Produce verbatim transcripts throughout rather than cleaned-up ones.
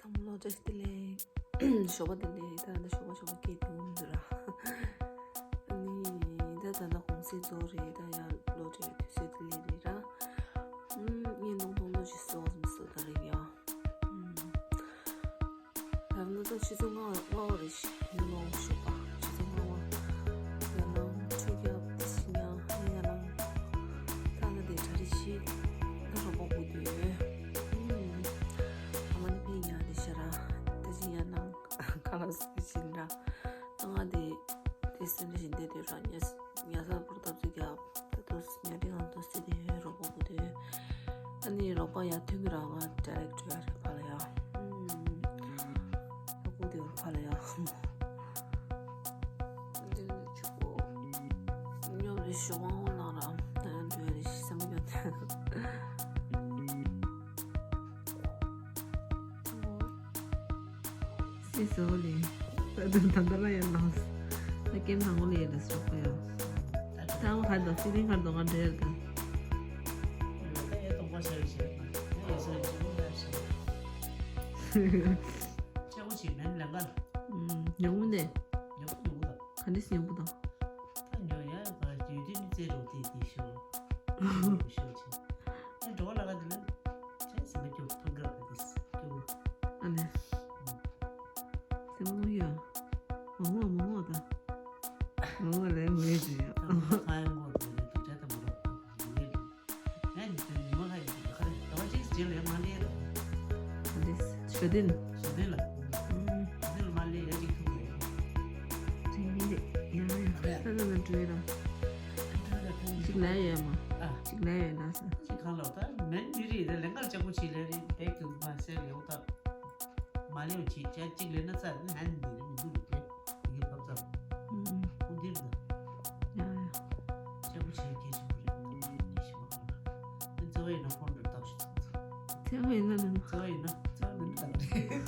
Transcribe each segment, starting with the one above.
དང་པོ་ལོ་ཏྲེ་བདེ་ལེགས། ཞོགས་པ་བདེ་ལེགས། ད་ད་ཞོགས་པ་ཞོགས་པ་སྐད་དུ་འདུག་ར། ཨ་ནི་ད་ད་ད་གུང་སེང་རྫོགས་རེད། ད་ཡང་ལོ་ཏྲེ་དུས་ཚོད་བདེ་ལེགས་རེད་ར། ཨུམ། ངས་ནོང་ནོང་ལོ་ཞིག་སོང་ཟིན་སོ་ད་རེད་ཡ། ཨུམ། ད་ནི་ད་ཆུ་ཚོད་ལྔ་ལྔ་པ་རེད་ཤི། ཉི་མ་ཞོགས་པ་ཆུ་ཚོད་ལྔ་པ། ཡར་ལངས་ཁྲུས་རྒྱབ་ཏི་སི་ཉ་ཡར་ལངས། ད་ང་དེ་གྲ་རེ་ཤི། ད་རོགས་པ་དགོས་དུས། ཨུམ། ཨ་མ་ནི་ཕི་ཉ་དེ་ཤ་ར། ད་ཅི་ཡར་ལངས་ཁ་ལག་ཟ་བཞིན་ར། ད་ང་དེ་དེ་སེམས་ནས་བཞིན་བསྡད་དུས་ར་ཉལ་ཉལ་ས་པུར་ཐབ་ཚུགས་རྒྱབ། ད་དུས་ཉལ་ཁྲི་ང་དུ་སི་དེ་ཡོད་རོགས་པ་དགོས་དུས། ཨ་ནི་རོགས་པ་ཡར་ཐོན་གི་ར། ང་ཌའི་རེག་ཊི་ཡར་ཕར་ལ་ཡ། ཨུམ། ད་སྐུ་དེ་ཕར་ལ་ཡ། འདི་ནི་ཆུ་བོ། ཉོབ་རེ་ཞོགས་པ་ནང་ར་ད་ཡང་འགྲོ་ཡ་རེ་ཞིག་བསམ་གྱི་ཡོད། སི་སོ་ལེ། ད་ད་ད་ལ་ཡ་ལངས། ད་ཀེམ་ནང་ལ་ཡ་ལ་སོགས་པ་ཡ། ད་ང་ཁ་དོ་སི་ལིང་ཁར་དོ་ང་འདྲེར་ད། ད་ཡ་གཏོང་པ་ཤ་རེ་ཞེ་ན་ཡ་སོ་ཡ་ཅི་མོ་ད་ཤ། ཆེ་བོ་ཞིག་མེད་ལ་ང་། ཉོ་མོ་ནས། ཉོ་མོ་ཉོ་མོ་ད། ག་འདྲ་སྙོམས་པོ་དང་། ད་ཉོ་ཡ་བ་ཡོད་དུས་ནི་རྩེ་རོགས་དེ་དེ་ཤོ། ཤོ་ཆེ། ཨ་འགྲོ་བ་ལ་ག་དེ་ལ། ཆེ་སེ་མ་སྐྱོ་ཕ་ག་ག་དེ་སྐྱོ། ཨ་ནེ། སེ་མ་ཡ། མ་མོ་མ་མོ་ད། མ་མོ་ལས་མོ་ཡ་ཅི་ཡ། ད་ཁ་ཡ་མོ་དེ་ནི་དུ་ཆ་ད་མོ་རོགས་དེ་ནི། ཡ་ཉི་མ་ཁ་ཡི་ཁ་རེ་ད་བ་ཅིག་རྗེས་ལ་ཡ་མ་ལས་ར། ཨ་ལེ་ཞོ་ཏིན། ཞོ་ཏིན་ལ། ཨུམ། ཞོ་ཏིན་ལ་མ་ལས་ཡ་ཅིག་ཐུག་རེད། ཅིག་ཡིན་རེད་ཡ་ཡ། ས་ས་ལ་འགྲོ་ཡ་ར། ཅིག་ལས་ཡ་མ། ཨ། ཅིག་ལས་ཡ་ན་ས། ཅིག་གང་ལ་ད་མེད་མི་རེད་ད་ལེན་གར་ལྕགས་པོ་ཆེ་ལས་རེད་བེག་ཏུ་མ་སེ་ལེའུ་ད། མ་ལེའུ་ཆེ་ཆ་གཅིག་ལེན་ན་ས་ནི་ཧན་འདི་རེད་མི་འདུག་རེད། ཡི་བབ་ཙམ། ཨུམ། ཁུངས་འདིར་དང་། ཡ་ཡ། ཆེ་བོ་ཆེ་གལ་ཆེན་པོ་རེད་དང་། ཡེ་ཤེས་མ་ཁོ་ན། ཨེ་རྩ་བ་ཡིན་ན་ཁོང་ཁྲོ་བཏང་ཞིག་བཏང་ཚར། རྩ་བ་ཡིན་ན་ནི། རྩ་བ་ཡིན་ན་རྩ་བ་ནི་བཏང་རེད།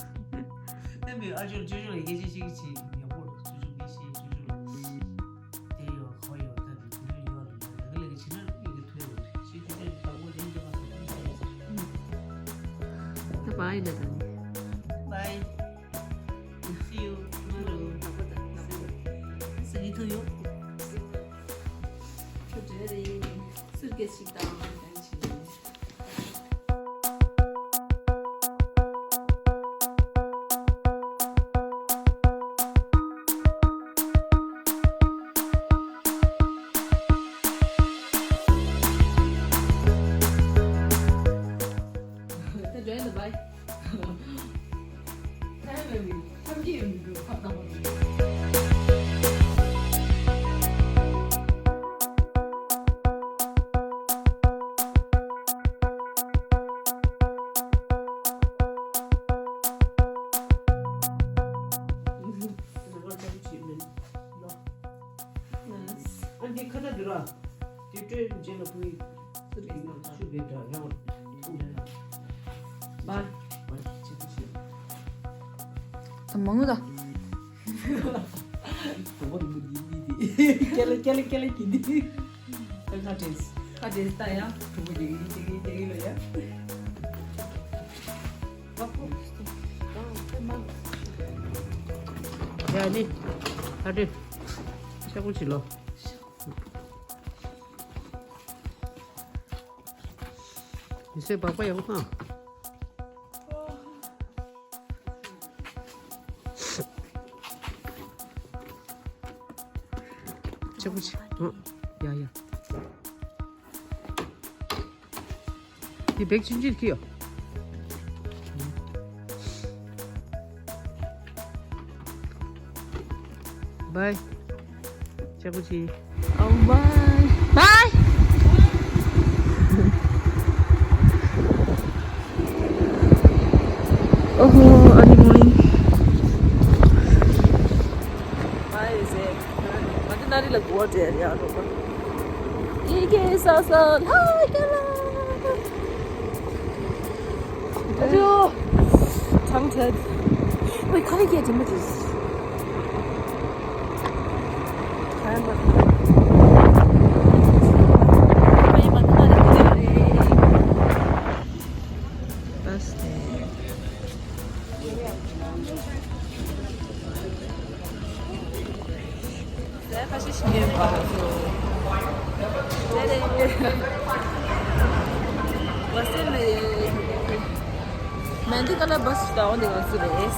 ཨེ་མི་ཨ་ཅོ་ཅོ་ཅོ་ལ་སྐད་ཆ་ཤིག་གི་ཆེ་ཡག་པོ་རེད། ཅོ་ཅོ་སྐད་ཤེས་ཅོ་ཅོ་ལ། དེ་ཡོད་ཁོ་ཡོད་ད་རེད་དེ་ཡོད་ལ་ཡོད་ལ་ལ་ལ་གི་ཕྱི་ན་ཡི་གེ་ཐོས་ཡོད་རེད། ཤེས་ཅོ་ཅོ་བདག་པོ་ལེན་རྒྱུ་མ་ཟེར་ན་ཡོད་ཟེར། ད་བཱའི་ལ་ད་ནི། བཱའི། See you tomorrow. སི་གི་ཐུ་ཡོ། ཁྱོད་འདྲེ་རེད། སུར་གེ་ཞིག་དང་ཨང་ཀན་ཞིག་ཡིན། ད་འགྲོ་ཡ་ད་བཱའི། ཨ་འདི་ཁ་ད་འདི་ར། དེ་སྤྲོད་རྗེས་ལ་བུ་ཡིས་ཚུར་གྱིས་ནང་ཆུ་བེད་འདྲ་ཡང་ཐུག་ལེ་ལ། བ། བ་ཆེ་ཆེ་ཆེ། ད་མང་ངུ་ད། གྲོགས་པོ་རིང་པོ་འདི་འདི་འདི། ཀྱ་ལེ་ཀྱ་ལེ་ཀྱ་ལེ་གྱིས་འདི། ད་ཁ་བྲེས། ཁ་བྲེས་ད་ཡང་གྲོགས་པོ་རྒྱག་གི་རྒྱག་གི་རྒྱག་གི་ལ་ཡ། ཡ་ནི། ད་དེ། ཤ་ཁུ་ཆི་ལོ། མི་སེར་སྦག་སྦག་ཡག་པོ་ཧ། ཤ་ཁུ་ཆི། ཡ་ཡ། འདི་བེག་ཆུང་ཆུང་ཁྱེར་ཡོང་། བཱའི། ཅག་པོ་ཆེ། ཨོ་བཱའི། བཱའི། ཨོ་ཧོ། early morning. Why is it? ང་དེ་ན་རི་ལ་གོ་བ་འདྲེ་ཡ་རོ། ཡི་གེ་ས་ས་ལྷ་ཀ་ལ། Aduh, tongue tied. Wait, can I get images? Bus stand. ཁ་ཤས་ཤིག་ཡོད་པ། མ་འདི་ག་ལ་བ་སི་ལ་འོང་དེ་ང་ཚོ་རེད།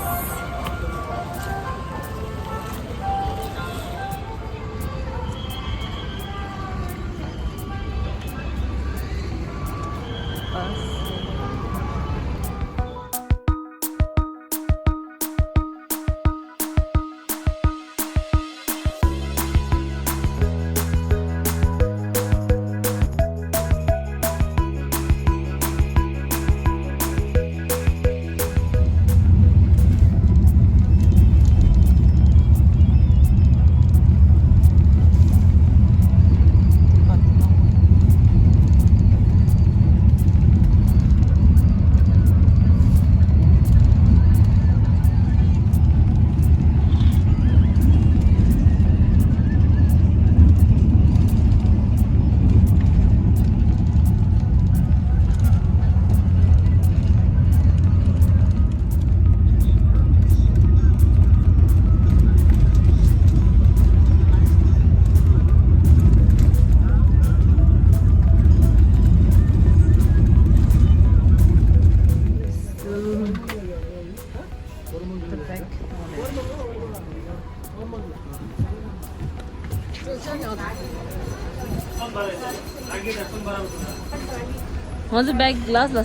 ང་ཚོ་བེག་གི་གི་ལཱ་སི་ལ།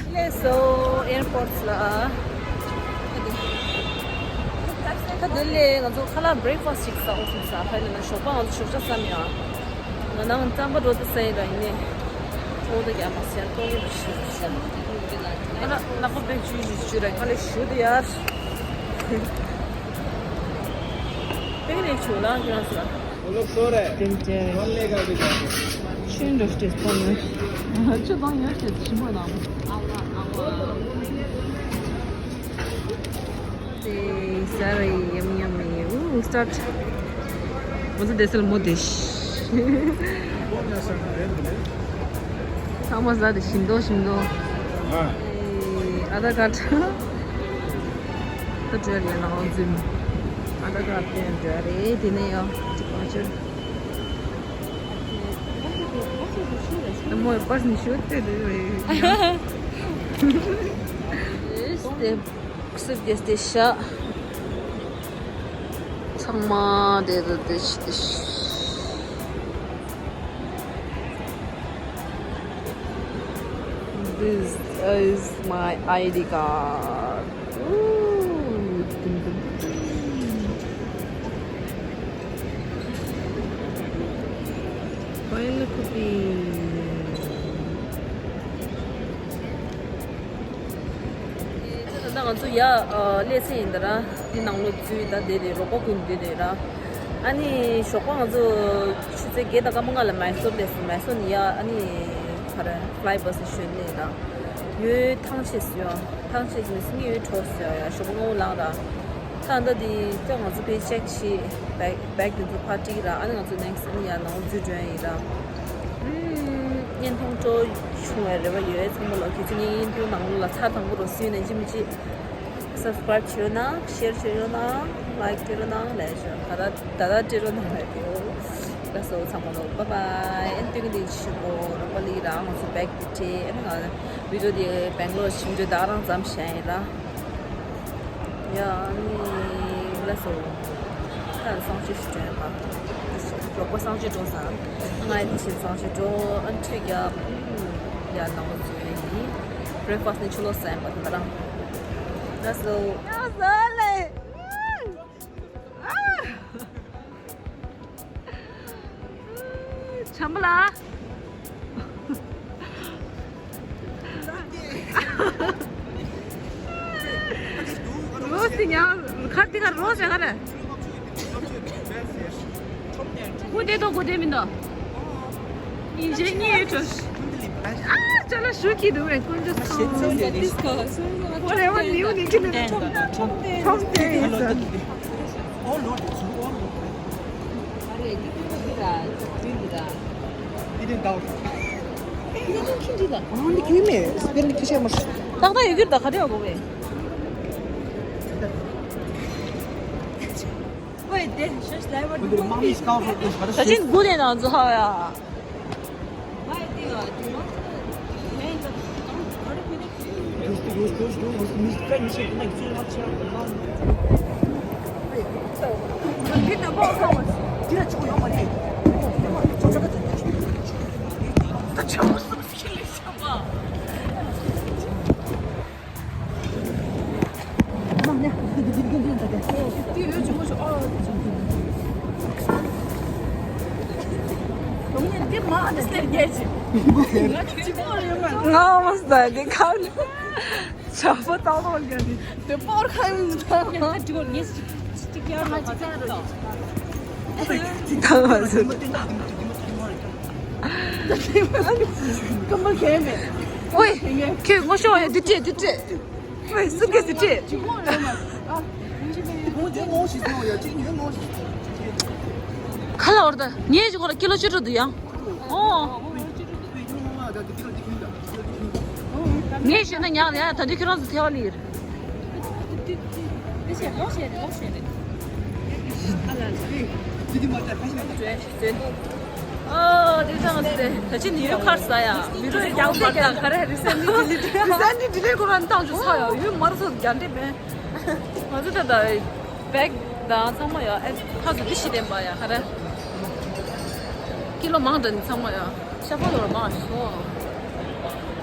སླེབས་སོང་ཨེར་པོར་ཊི་ལ། ད་དེ་ལས་ང་ཚོ་ཁ་ལག་བྷི་རེག་ཕ་སི་ཊི་ཞིག་ཟ་འོ་ཟིག་ཟ་ཕ་ལ་ན་ཞོགས་པ་ང་ཚོ་ཞོགས་ཇ་ཟ་མི་ཡོང་། ང་ནང་རྩམ་པ་འགྲོ་དུ་ཟ་ཡི་ར་ཡིན་ནས། ཐོག་ཏུ་རྒྱ་མ་ཟེར་ཐོག་ཡིན་པ་ཞིག་ཞིག་ཨ་ན་ལག་པ་བེག་ཅུ་ཞིག་ཞུ་ར་ཁ་ལས་ཞུ་དུ་ཡར། པེག་ནས་ཆུ་ལ་ཁྱེད་རང་ཚོ་ལ། ཆུ་འགྲོ་སྟེ་སྟོང་ཡོད། ཆུ་སྟོང་ཡོད་སྟེ་ཞིམ་པོ་དང་། དེ་ཟ་རེ་ཡམ་ཡམ་ཡེ་ཨུ་སི་ཊར་ཊི། ང་ཚོ་དེ་སལ་མོ་དེ། ཚང་མ་ཟ་དེ་ཞིམ་མདོག་ཞིམ་མདོག་ཨ། ཨ་དྷར་ཀར་ཌི། ད་འབྲེལ་ཡོད་ནའང་འཛུལ། ཨ་དྷར་ཀར་ཌི་དེ་འབྲེལ་རེད་དེ་ནས་ཡང་ཅིག་མ་བྱོས། ད་མོ་པར་ནི་ཤོད་དེ་རེད་རེད། ཨེ་སྟེ། སུབ་རྒྱས་ཏེ་ཤ། ཚང་མ་དེ་རུ་དེ་ཤི་དེ་ཤི། This is my I D card. Ooh, dum, dum, dum. File copy. ད་ང་ཚོ་ཡ་ཨ་སླེབས་ཚར་ཡིན་ད་ར། འདི་ནང་ལོགས་ཚུད་ད་དེ་རེད། རོགས་པ་ཀུན་འདི་རེད་ར། ཨ་ནི་ཞོགས་པ་ང་ཚོ་ཆུ་ཚོད་བརྒྱད་དང་སྐར་མ་ལྔ་ལ་མའི་སོར་སླེབས་སོང་། མའི་སོར་ནས་ཡ་ཨ་ནི་ག་རེ་ཕ་ལའི་བྷ་སི་ཞོན་ནས་ར། ཡོད་ཐང་ཆད་སོང་ཡ། ཐང་ཆད་སོང་ངས་ཡོད་འཕྲོ་སོང་ཡ། ཞོགས་པ་སྔ་པོ་ལངས་ར། ད་ད་དེ་ད་ང་ཚོ་ཕར་ཅེག་བྱེད། བེག་བེག་དེ་ཚོ་ཕར་སྒྲིག་ར། ཨ་ནི་ང་ཚོ་ནེག་སི་ཊི་ཨ་ནི་ཡར་ནང་འཛུལ་འགྲོ་ཡ་ཡིན་ར། ཨུམ། བརྙན་ཐུང་སྤྲོ་བྱུང་བའི་རེ་བ་ཡོད། ཚང་མ་ལོ་གལ་སྲིད་ངའི་བརྙན་ཐུང་ནང་ལོགས་ལ་ཚར་དང་པོ་རུ་སུས་ནས་ཅི་མི་ཅི་སབ་སི་ཀ་རེབ་བྱེད་རོགས་གནང་། ཤེར་བྱེད་རོགས་གནང་། ལའིཀ་སྤྲད་རོགས་གནང་ལས་ཤོག་ད་ད་ད་ད་སྤྲད་རོགས་གནང་ལས་དེའོ། ལགས་སོ་ཚང་མ་ལོ་བཱའི་བཱའི། ཨན་ཏུ་གི་ལི་ཆི་གོ་རོགས་པ་ལི་རང་ང་ཚོ་བེག་དེ་སྤྲད། ཨན་ང་བི་ཌི་ཡོ་དེ་བེང་ལོར་ཞིམ་འདྲ་ད་རང་ཙམ་བཤད་ཡིན་ར། ཡ་ཨ་ནི་ལགས་སོ། ད་གསང་སྤྱོད་ཞིག་སྤྲད་པ། རོགས་པ་གསང་སྤྱོད་འགྲོ་ས། ང་ཡི་དེ་བཞིན་གསང་སྤྱོད་འགྲོ། ཨ་ནི་ཁྱོད་ཀྱ་ཡ་ནང་ལོགས་འཛུལ་ཡིན། བྷི་རེག་ཕ་སི་ཊི་ནི་ཆུ་ལོག་ཟ་ཡིན་པ་དེ་ད་རང་། ལགས་སོ། ཡ་ཟ་ལེ། ཨ། བྱམས་པ་ལགས། རོ་སི་ཉག་ཁར་ཏི་ཁར་རོ་ཟེར་ག་རེ། ཀུན་ཏེ་ཏོ་ཀུན་ཏེ་མིན་ཏོ། ཨིན་ཇེ་ཉི་ཡོད་ཆོ། ཨ་ཅ་ལ་ཞུ་གི་འདུག་བས་ཀུན་ཏེ་སོང་། ཁོ་རེ་བ་ནིའུ་ནི་ཁི་ནི་ཁྲོམ་ཁྲོམ་ཏེ་ཁྲོམ་ཏེ་ཡིན་ས། ཏག་ཏག་ཡོད་ཀྱི་རེད་ད་ག་རེ་ཡོད་གོ་བས། ད་ཅིན་དགུ་ནས་ནང་འཛུལ་ཧ་ཡ། ང་མ་སྟ་དེ་ཁ་ལ་ཇག་པ་བཏང་རོགས་རྒྱག་ནི་དེ་པོར་ཁ་ཡོང་ད། ཁམས་པ་ཁེམ་མེད། ཨོའི། ཁྱོད་ངོ་ཤོག་ཡ་འདི་སྤྲད་འདི་སྤྲད། ཨོའི་སུ་གེ་སི་སྤྲད། ཁ་ལ་འོར་ད་ངས་ཞིག་ཁོ་ལ་ཀི་ལོ་བཅུ་དྲུག་འདུག་ཡང་། ཨོ། ངས་ཤེས་ན་ཉག་ཡ་ད་འདི་ཁྱོད་རང་ཚོ་ཐལ་བ་ལིར། ཨོ་དེ་ཚང་དེ་ད་ཅི་ནི་ཡོད་ཁར་ས་ཡ་མི་རོ་རྒྱག་པར་ད་ག་རེ་རི་སེན་ཌི་ཌི་ལི་ཊི་རི་སེན་ཌི་ཌི་ལི་ཊི་ཁོ་རང་བཏང་ཆོག་ས་ཡ་ཡོད་མ་རེད་སོ་རྒྱ་འདྲེ་མེད། ང་ཚོ་ད་ད་བེག་དང་ཚང་མ་ཡོད་ཨེ་ཁ་སུ་འདི་ཤི་དེན་པ་ཡ་ག་རེ། ཀི་ལོ་མང་དྲགས་ནི་ཚང་མ་ཡོད། ཤ་ཁོ་ལོར་མ་ཤོ།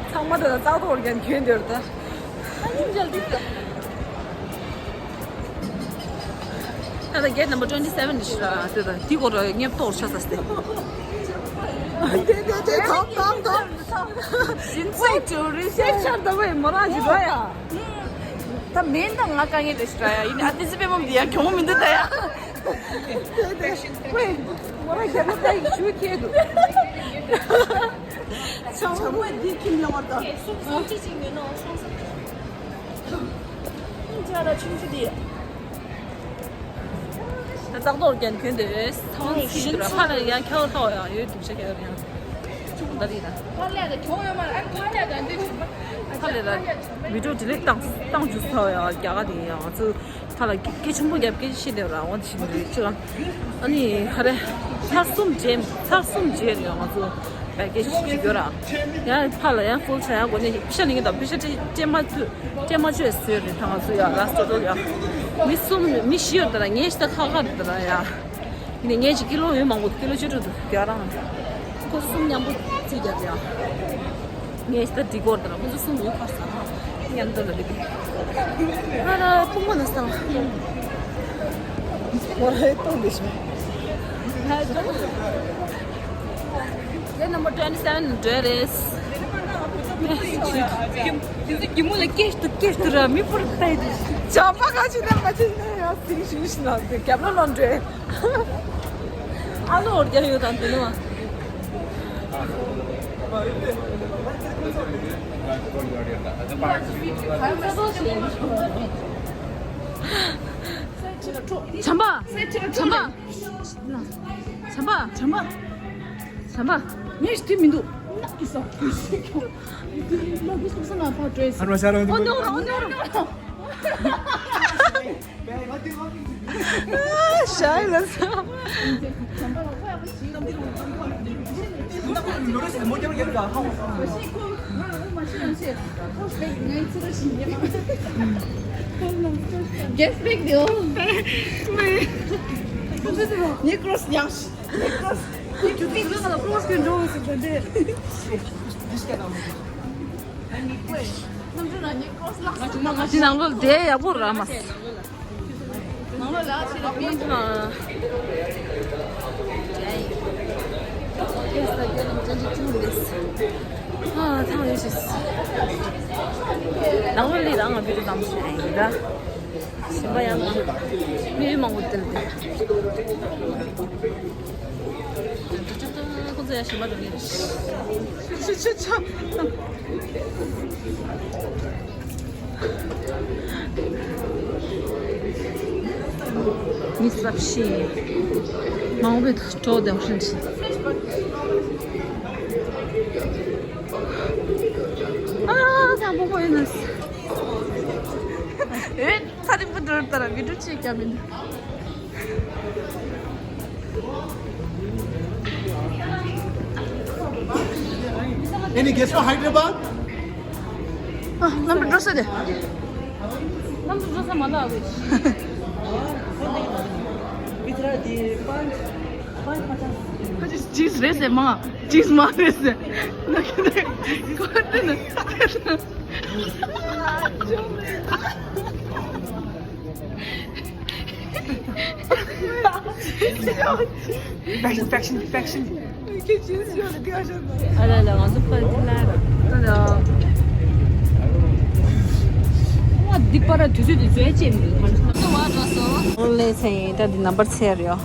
ཚང་མ་དེ་ལ་ཙག་ཐོག་རྒྱན་གྱོན་འདོར་ད། ཨ་ནི་མཇལ་དུས་ད། ད་ད་gate number twenty seven ནི་ཤི་ར་དེ་ད་དེ་གོ་ར་ངེབ་ཐོག་ཤ་ས་སྟེ། དེ་དེ་དེ་ཐོག་ཐོག་ཐོག་ཞིན་ཙེ་ཊུ་རི་སི་ཊི་ཤར་ད་བའི་མོ་རང་ཞིག་ར་ཡ། ད་མེན་ད་ང་དཀའ་ངལ་དེ་ཤི་ར་ཡ་ཡིན་ཨ་ཏི་ཙི་པེ་མོ་འདི་ཡ་གྱོང་མི་འདུག་ད་ཡ། དེ་དེ་ཝེ་མོ་རང་རྒྱབ་ལ་ད་ཡི་ཆུ་ཁྱེར་འདུག་ཚང་མ་འདི་ཁྱིམ་ལ་བར་དང་། སུམ་སུམ་ཅི་ཅིག་ཡོད་ནོ་ཤོང་ས། ཁྱིམ་ཆ་ལ་ཆུང་ཆུང་དེ། ད་ཙག་ཏོག་རྒྱན་གྱོན་དེ་ཚང་མ་ཤིན་ཏུ་ར་ཕ་ལ་ཡང་ཁྱེའུ་ཐོག་ཡང་ཡོད་འདུག་ཤ་ཁྱེའུ་ཡང་ཆུང་ད་རེད་ད། ཕ་ལ་ད་གྱོང་ཡོད་མ་རེད་ཨ་ཕ་ལ་ད་འདི་ཕ་ལ་ད་བི་ཌིའོ་ཌི་ལིཊ་བཏང་བཏང་བཅུག་ཚར་ཡང་རྒྱ་གར་དེ་ཡང་ང་ཚོ། ཁ་ལ་སྐད་ཆེན་པོ་རྒྱབ་སྐད་ཆ་བཤད་བསྡད་ར་འོ་དེ་བཞིན་རེད་ཅི་ལ། ཨ་ནི་ཧ་རེ་ཚར་གསུམ་རྗེས་ཚར་གསུམ་རྗེས་རེད་ང་ཚོ་བས་སྐད་ཆ་བཤད་རྒྱུ་ར། ཡང་ཕ་ལ་ཡང་ཧྥུལ་ཆ་ཡང་གོ་ནས་པེ་ཤ་ལེན་གི་དང་པེ་ཤ་སྤྲད་སྤྲད་མ་ཐུབ་སྤྲད་མ་བཅོས་ཟེར་རེད་ད་ང་ཚོ་ཡང་ལ་སྟོད་སྟོད་ཡང་མི་གསུམ་མི་བཞི་ཡོད་ད་ར་ངས་ཤི་ད་ཁ་ཁ་རེད་ད་ར་ཡང་། ཡིན་ནའི་ངས་ཅིག་ཀི་ལོ་ཡོད་མང་པོ་ཀི་ལོ་བཅུ་དྲུག་འདུག་རྒྱ་རང་ཁོ་གསུམ་མཉམ་པོ་རྩིས་རྒྱབ་ཡང་། ངས་ད་འདི་སྐོར་དང་ཁོ་ཚོ་གསུམ་ཡོད་ཁར་སང་མཉམ་དུ་ལ་འདི་ང་ལ་ཕུང་པོ་ན་སང་ངོ་ར་ཡོད་གཏོང་འདི་ཤོད། Gate number twenty seven འགྲོ་རེད། དེ་ཚོ་གི་མོ་ལ་སྐད་ཤུ་སྐད་ཤུ་ར་མི་པོར་ལྟ་ཡི་འདུག་ཇམ་པ་ག་ཅི་ན་མ་ཅི་ན་ཡ་སིང་ཤུ་ཤི་ན་འདི་རྒྱབ་ལ་ལོན་འགྲོ། ཨ་ལོ་འོར་རྒྱ་ཡོད་དང་དེ་ནི་བ། བྱམས་པ། བྱམས་པ། བྱམས་པ། བྱམས་པ། བྱམས་པ། ངས་ཤི་མི་འདུག་ནག་གི་ས། ལོ་གི་སོ་ས་ན་ཕ་བྲོས། ཨ་རོ་ཤ་རོ། ཨོ་ནོ་ཨོ་ནོ། ཤ་ལ་ས། Guess big deal. ངའི་ཀྲོས་ཡང་ངའི་ཀྲོས་ངའི་ཀྲོས་ཀྱི་འགྲོ་ཟེར་ད་འདི། ང་ཅི་ནང་ལོ་བསྡད་ཡག་པོ་ར་མ། ནང་ལོ་ལ་ཕྱི་ལ་པིན་ཐང་། ཨ་ཐང་ཡོད་ཤི། ནང་ལོ་ལི་རང་ང་བི་རུ་དམ་ཤི་ཡིན་ད། ཞིམ་པ་ཡང་མི་མང་པོ་དེར་བསྡད། ཁོ་ཚོ་ཡ་ཞིམ་པ་འགྲོ་གི་རེད། ཆུ་ཆུ་ཆུ། མི་སབ་ཤི། མང་བོ་བྲོ་དེ་ཧྲིན་ཆི། ཨ་ས་པོ་པོ་ཡིན་ནས། ཨེ་ཚ་རིང་པོ་འགྲོ་ལྟར་བི་ཌིའོ་ཅིག་བརྒྱབ་ཡིན། Any guest from Hyderabad? ཨ། རྣམ་པ་འགྲོ་ས་དེ། རྣམ་པ་འགྲོ་ས་མ་ལགས་བས། ཅིས་རེད་ཟེར་མ། ཅིས་མ་རེད་ཟེར། ན་ཁྱེད་ཀོ་ཏི་ན། Faction, faction, faction. ཨ་ལ་ལ། ང་ཚོ་ཕར་འདི་ལ་ར། ཨ་ལ། ཨ་འདི་པར་དུས་ཚོད་དེ་བཟོས་ཅེས་མི་འདུག་ང་ཚོ་བ་འགྲོ་སོང་། ཨོ་ལེ་ཚེ་ཡིན། ད་འདི་ནམ་བར་ཚེ་རེད།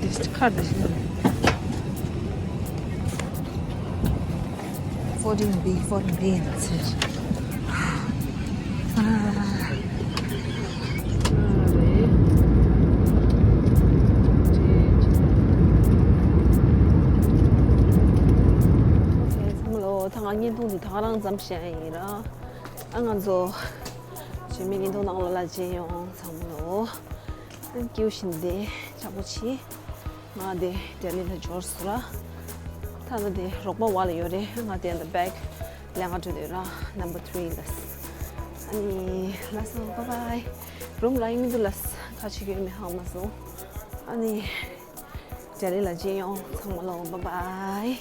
This card is fourteen B, fourteen B ཡིན་ཟེར། ཚང་མ་ལོ། ད་ང་བརྙན་ཐུང་འདི་ད་ག་རང་ཙམ་བཤད་ཡིན་ར། ཨ་ང་ཚོ་རྗེས་མའི་བརྙན་ཐུང་ནང་ལ་ལ་མཇལ་ཡོང་། ཚང་མ་ལོ། Thank you ཤིན་ཏེ་ཆགས་པོ་ཆེ། ང་དེ་ལྡི་ལི་ལ་འབྱོར་སོང་ར། ད་ང་དེ་རོགས་པ་བ་ལ་ཡོད་རེད། ང་དེ་འདི་བེག་ལེན་ག་འགྲོ་འདོད་ར། Number three ལ། ཨ་ནི་ལགས་སོ། bye bye། རུམ་ལ་ཡིན་མི་འདུག་ལགས། ཁ་ཆེ་གི་མི་ཧང་མ་སོང་། ཨ་ནི་ལྡི་ལི་ལ་མཇལ་ཡོང་། ཚང་མ་ལོ། bye bye།